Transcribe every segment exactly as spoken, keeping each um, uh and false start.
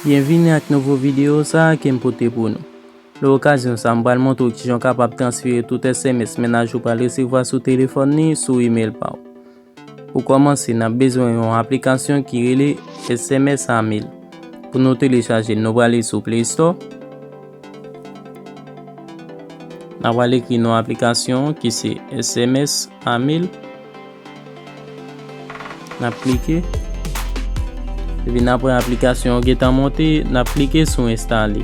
Byenvini ak nouvo videyo sa a ke m pote pou nou. Nan okazyon sa a, m pral montre w kijan w kapab transfere tout S M S mennaj ou pral resevwa sou telefòn li sou imèl pa w. Pou kòmanse, n ap bezwen yon aplikasyon ki rele S M S a mil. Pou nou telechaje l, nou prale sou Play Store. N a pral ekri non aplikasyon an ki se S M S a mil. N ap klike. Epi n ap wè aplikasyon an gentan monte, n ap klike sou enstale.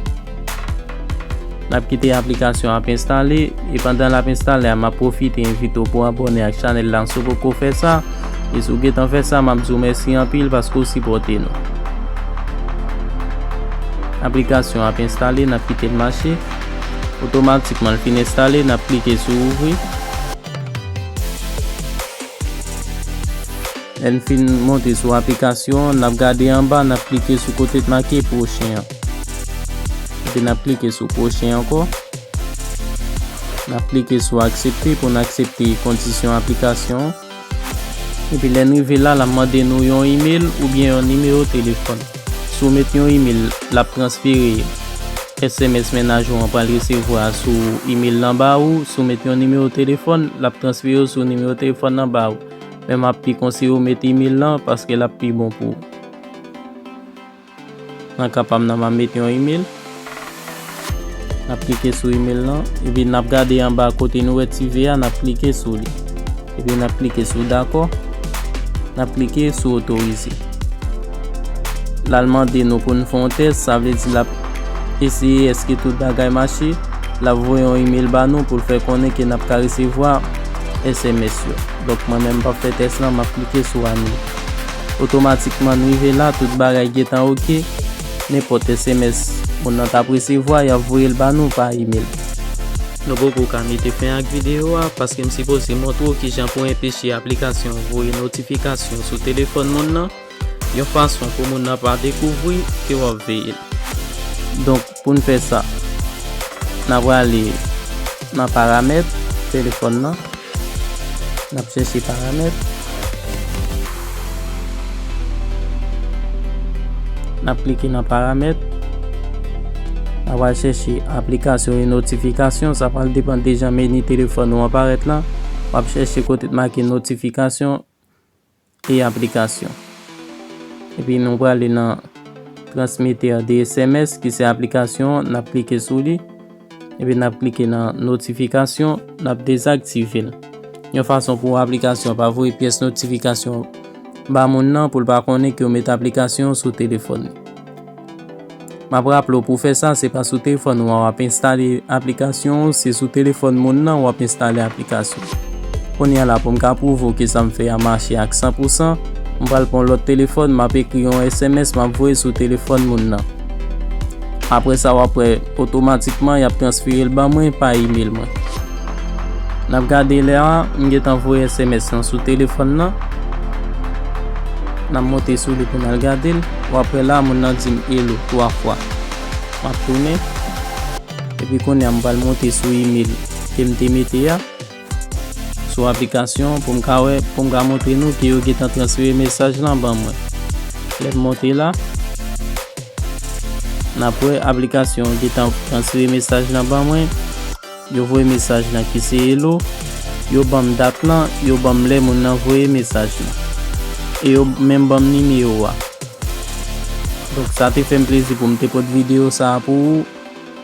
N ap kite aplikasyon ap enstale, e pandan l ap enstale a, m ap pwofite envite w pou abòne ak chanèl la si w poko fè sa. E si w gentan fè sa, m ap di w mèsi anpil paske w sipòte nou. Aplikasyon ap enstale, n ap kite l mache. Otomatikman, l fin enstale, n ap klike sou ouvri. Lè n fin monte sou aplikasyon an, n ap gade anba, n ap klike sou kote t make pwochen an. Epi n ap klike sou pwochen ankò. N ap klike sou aksepte pou n aksepte kondisyon aplikasyon an. Epi lè n rive la, l ap mande nou yon imèl oubyen yon nimewo telefòn. Si w met yon imèl, l ap transfere S M S mennaj ou an pral resevwa sou imèl lan ba ou. Si w met yon nimewo telefòn, l ap transfere w sou nimewo telefòn lan ba ou. Men m ap pi konseye w met imèl lan paske l ap pi bon pou ou. Nan ka pa m nan, m ap met yon imèl. N ap klike sou imèl lan, epi n ap gade anba kote nou wè ti V a, n ap klike sou li. Epi n ap klike sou dakò. N ap klike sou otorize. La l mande nou pou n fè yon tès, sa vle di l ap eseye èske tout bagay mache. L ap voye yon imèl ba nou pou l fè konnen ke n ap ka resevwa S M S yo. Donk, mwen menm m p ap fè tès lan, m ap klike sou anile. Otomatikman, n rive la, tout bagay gentan oke. Nenpòt S M S moun nan t ap resevwa, y ap voye l ba nou pa imèl. Nou poko ka mete fen ak videyo a, paske m sipoze montre w kijan pou enpeche aplikasyon voye notifikasyon sou telefòn moun nan, yon fason pou moun nan pa dekouvri ke w ap veye l. Donk, pou n fè sa, n a prale nan paramèt telefòn nan. N ap chèche paramèt. N ap klike nan paramèt. N a pral chèche aplikasyon e notifikasyon. Sa pral depann de jan meni telefòn ou an parèt lan. W ap chèche kote t make notifikasyon e aplikasyon. Epi nou prale nan transmetè de S M S, ki se aplikasyon an, n ap klike sou li. Epi n ap klike nan notifikasyon, n ap dezaktive l. Yon fason pou aplikasyon pa voye pyès notifikasyon ba moun nan pou l pa konnen ke w met aplikasyon sou telefòn li. M ap raple w pou w fè sa, se pa sou telefòn ou an w ap enstale aplikasyon, se sou telefòn moun nan w ap enstale aplikasyon. Kounye a la, pou m ka pwouve w ke sa m fè a mache ak san pou san, m pral pran lòt telefòn, m ap ekri yon S M S, m ap voye sou telefòn moun nan. Apre sa, w ap wè otomatikman y ap transfere l ban mwen pa imèl mwen. N ap gade lè a, m gentan voye S M S lan sou telefòn nan. N ap monte sou li pou n al gade l. W ap wè la, moun nan di m hello twa fwa. M ap tounen. Epi kounye a, m pral monte sou imèl ke m te mete a. Sou aplikasyon pou m ka wè, pou m ka montre nou ke yo gentan transfere mesaj lan ban mwen. Lè m monte la, n ap wè aplikasyon an gentan transfere mesaj lan ban mwen. Yo voye mesaj lan ki se hello. Yo ban m dat lan, yo ban m lè moun nan voye mesaj lan. E yo menm ban m nimewo a. Donk, sa te fè m plezi pou m te pote videyo sa a pou ou.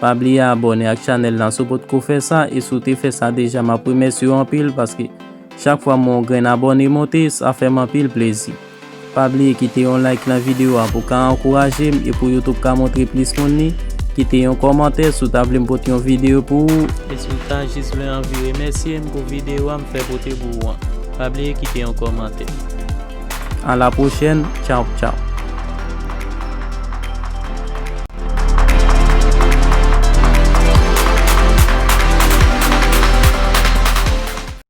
Pa bliye abòne ak chanèl lan si w potko fè sa, e si w te fè sa deja, m ap remèsye w anpil, paske chak fwa m wè yon grenn abòne monte, sa fè m anpil plezi. Pa bliye kite yon like nan videyo a pou ka ankouraje m e pou YouTube ka montre plis moun li. Kite yon kòmantè si w ta vle m pote yon videyo pou ou. E si w ta jis vle anvi remèsye m pou videyo a m fè pote pou ou an, pa bliye kite yon kòmantè. A la pwochèn, tchaw tchaw.